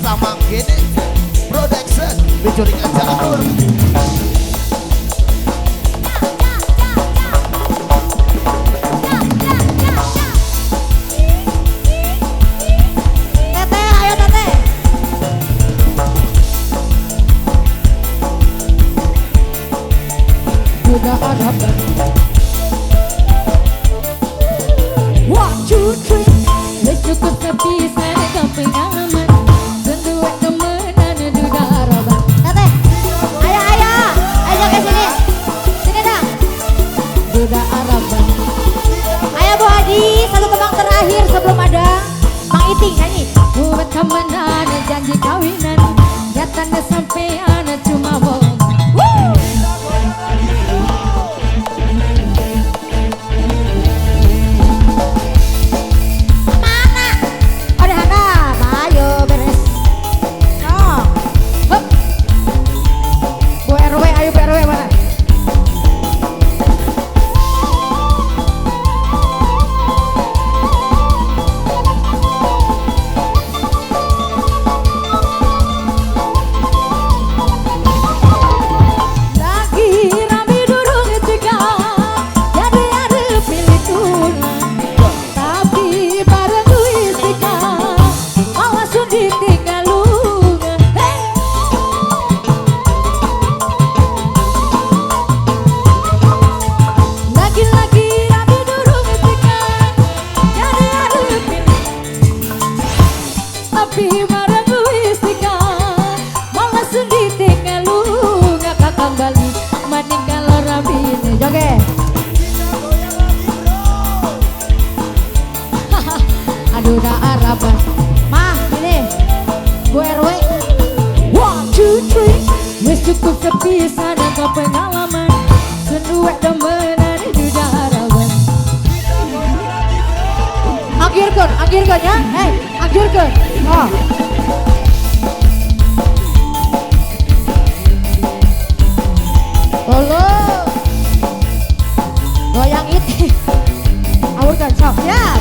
bersama GD Production featuring Anjalur. Sudah ada one, two, three. Wes cukup sepisan ke pengalaman. Berdua temenan duda roban. Teteh, ayo ke sini. Sini dong. Duda araban. Ayo Bu Hadi, satu tebang terakhir sebelum ada Mang Iting nyanyi. Buat temenan janji kawinan. Nyatanya sampean cuma bohong. Aduh dah araban. Mah, ini Bu RW. One, two, three. Wes cukup sepisan ke pengalaman. Berdua temenan duda araban. Akhirkan ya. Akhirkan. Oh. Tolong Goyang itu. awurkan sok. Siap.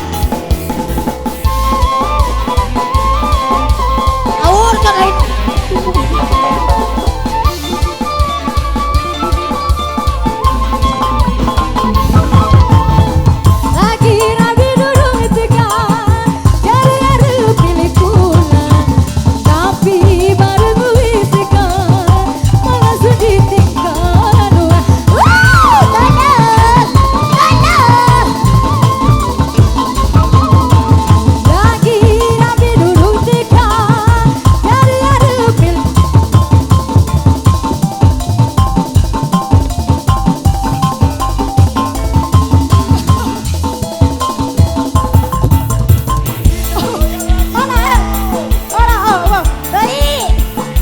Awurkan lain. Lagi rabi duduk tekan. Jadi ada pilih pulang. Tapi baru bisikan. Malah sedih tinggal. Lagi rabi duduk tekan. Jadi ada pilih.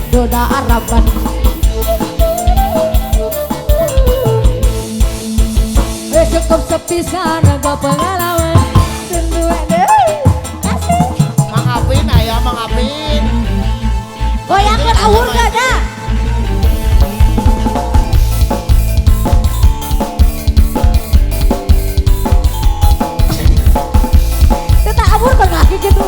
Duda araban. Cukup sepisan ke pengalaman. Berdua deh. Asik. Mang Apin, ayo Mang Apin. Goyangkan awurkan dah. Kita awurkan kaki gitu.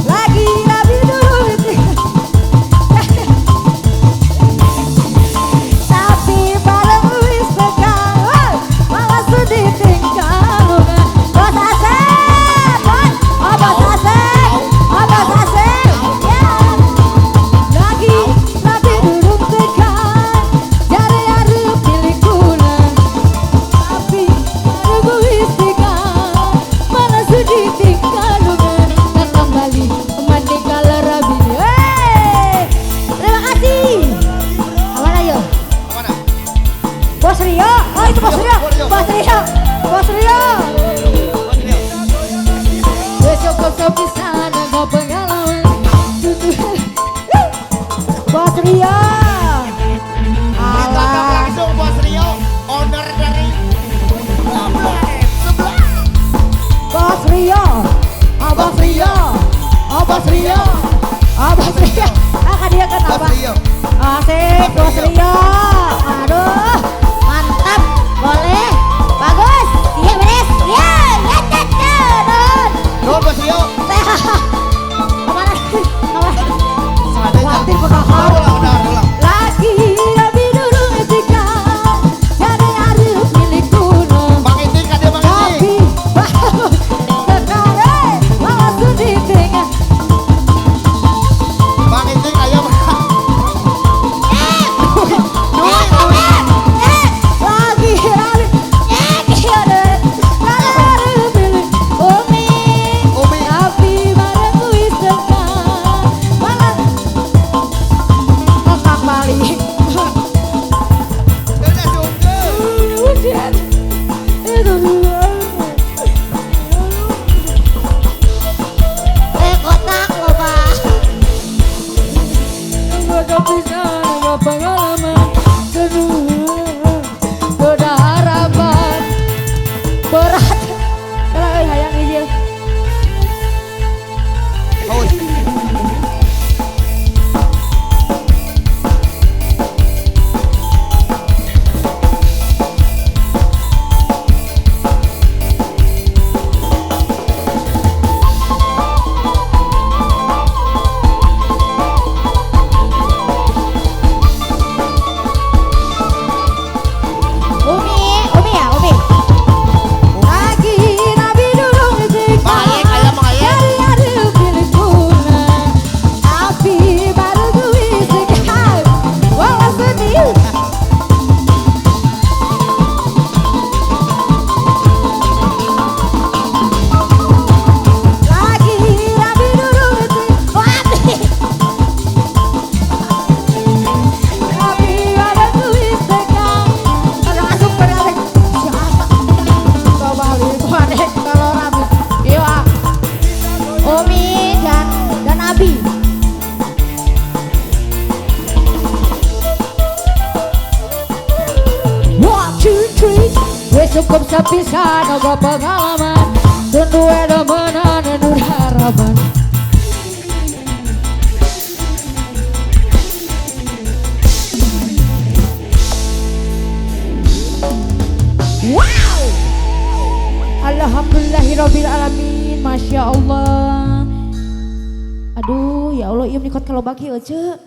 Lagi rabi duduk tapi bareng wis tekan. Malah sedih tinggal. Bos Asep, Bos. Oh, Bos Asep. Oh, Bos Asep. Ya. Lagi rabi duduk tekan. Jadi ada pilih pulang. Tapi baru wis tekan. Malah sedih tinggal. Tak kembali meninggal rabi. Terima kasih. Mana yuk? Mana? Bos Rio. Oh, itu Bos Rio. Bos Rio. Bos Rio. Wes cukup sepisan ke pengalaman. Bos Rio. Kita langsung Bos Rio, owner dari sebelah. Bos Rio. Oh, Bos Rio. Oh, Bos Rio. Oh, Bos Rio. Akan dia kenapa? Bos Rio. Asik, Bos Rio. Aduh, mantap. Boleh. Bagus. Iya, beres. Iya, ya, turun. Nuhun Bos Rio. Kemana? Kemana? Seadanya. Khawatir pekahar. Ulang. Lagi abi dulu etika. Jadi hari milikku. Bang Inti kan dia Bang Inti. Tapi sekarang langsung ditinggal. Bang Inti kayak Lagi hari Umi Umi. tapi bareng kuis dekat malah kokak balik Udah sungguh. hujan itu dua kotak loh pak Gak bisa nambah pengalaman kedua Udah harapan berat kalau hayang izin Haus. Umi ya Umi lagi nabi dulu ngezik Mang Ayek kayak Mang Ayek. dari ada pilih pulang tapi baru gue sekat walau sedih lagi nabi dulu ngezik wabi tapi baru gue sekat kalau masuk berarti siapa coba lihat deh kalau nabi iya Umi dan Abi One, two, three Wes cukup sepisan Oga pengalaman Dan dua demenan Dan dua harapan wow Alhamdulillahirrabbilalamin Masya Allah aduh ya Allah iya menikot kalau baki aja